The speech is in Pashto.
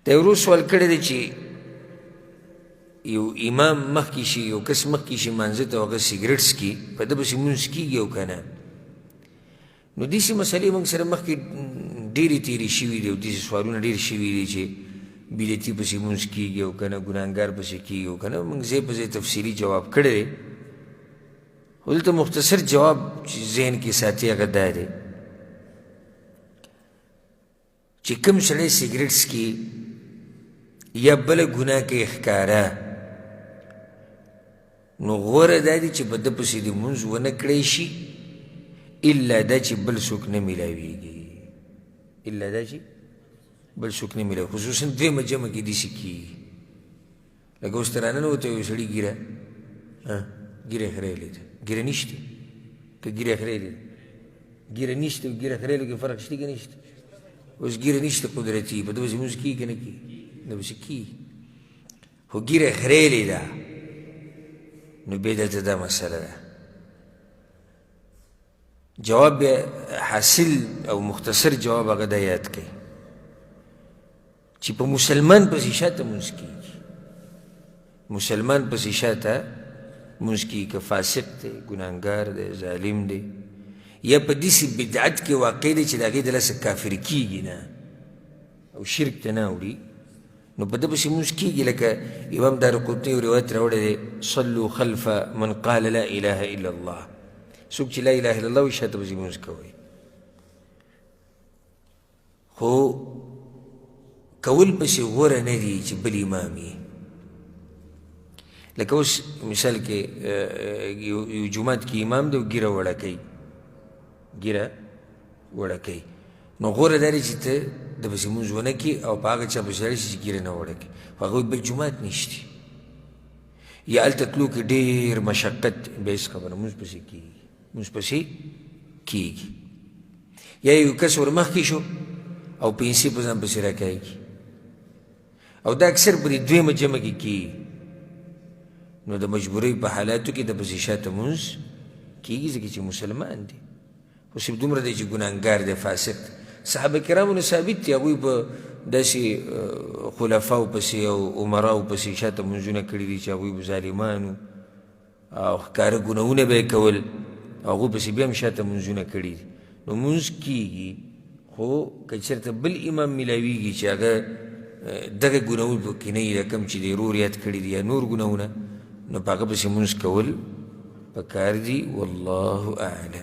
دا یو ورور سوال کړی دی چې یو امام مخکې شي، یو کس مخکې شي مانځه ته، هغه سګرټ څکي، په ده پسې مونځ کېږي او که نه؟ نو داسې مسلې موږ سره مخکې ډېرې تېرې شوي دي او داسې سوالونه ډېر شوي دي چې بدعتي پسې مونځ کېږي او که نه، ګناهګار پسې کېږي او که نه. موږ ځای په ځای تفصیلي جواب کړی دی، خو دلته مختصر جواب چې ذهن کې ساتي هغه دا دی چې کوم سړی سګرټ څکي یا بله ګناه کوي ښکاره، نو غوره دا دی چې په ده پسې دې مونځ ونه کړی شي، الا دا چې بل څوک نه میلاویږي، الا دا چې بل څوک نه میلاوي. خصوصا دویمه جمع کې داسې کېږي، لکه اوس ته راننوتی یو سړي ږیره ږیره یې خریلې ده، ږیره نشته، که ږیره یې خریلې ده، ږیره نشته، ږیره خریلو کې فرق شته که نشته؟ اوس ږیره نشته قدرتي، په ده پسې لمونځ کېږي که نه کېږي؟ ده پسې کېږي، خو ږیره یې خریلې ده، نو بیا دلته دا مسله ده. جواب بیا حاصل او مختصر جواب هغه دا یاد کړئ چې په مسلمان پسې شاته مونځ کېږي، مسلمان پسې شاته مونځ کېږي، که فاسق دی، ګناهګار دی، ظالم دی، یا په داسې بدعت کې واقع دی چې د هغې د لاسه کافر کېږي نه او شرک ته نه اوړي، نو په ده پسې مونځ کېږي. لکه امام دارقطني یو روایت راوړی دی، صلو خلف من قال لا اله الا الله، څوک چې لا اله الا الله وایي شاته پسې مونځ کوئ. خو کول پسې غوره نه دي چې بل امام یې. لکه اوس مثال کې یو جومات کې امام دی او ږیره وړه کوي، ږیره وړه کوي، نو غوره دا دی چې ته د پسې مونځ ونه کړې او په هغه چا پسې لاړ شي چې ږیره نه وړه کوي، خو هغوی بل جومات نشته، یا هلته تلو کې ډېر مشقت، بیا هېڅ خبره مونځ پسې کېږي، مونځ پسې کېږي. یا یو کس ور مخکې شو او پنسي په ځان پسې راکاږي، او دا اکثر په دې دویمه جمع کې کېږي، نو د مجبورۍ په حالاتو کې د پسې شاته مونځ کېږي، ځکه چې مسلمان دی، خو صرف دومره دی چې ګناهګار دی، فاسق. صحابه کرامو نه ثابت دي هغوی په داسې خلفاو پسې او عمراو پسې شاته مونځونه کړي دي چې هغوی به ظالمانو او ښکاره ګناهونه به یې کول، هغو پسې بیا هم شاته مونځونه کړي دي. نو مونځ کېږي، خو که چېرته بل امام میلاویږي چې هغه دغه ګناهونه پکې نه وي، دا کوم چې د ورور یاد کړي دي یا نور ګناهونه، نو په هغه پسې مونځ کول پکار دي. والله اعلم.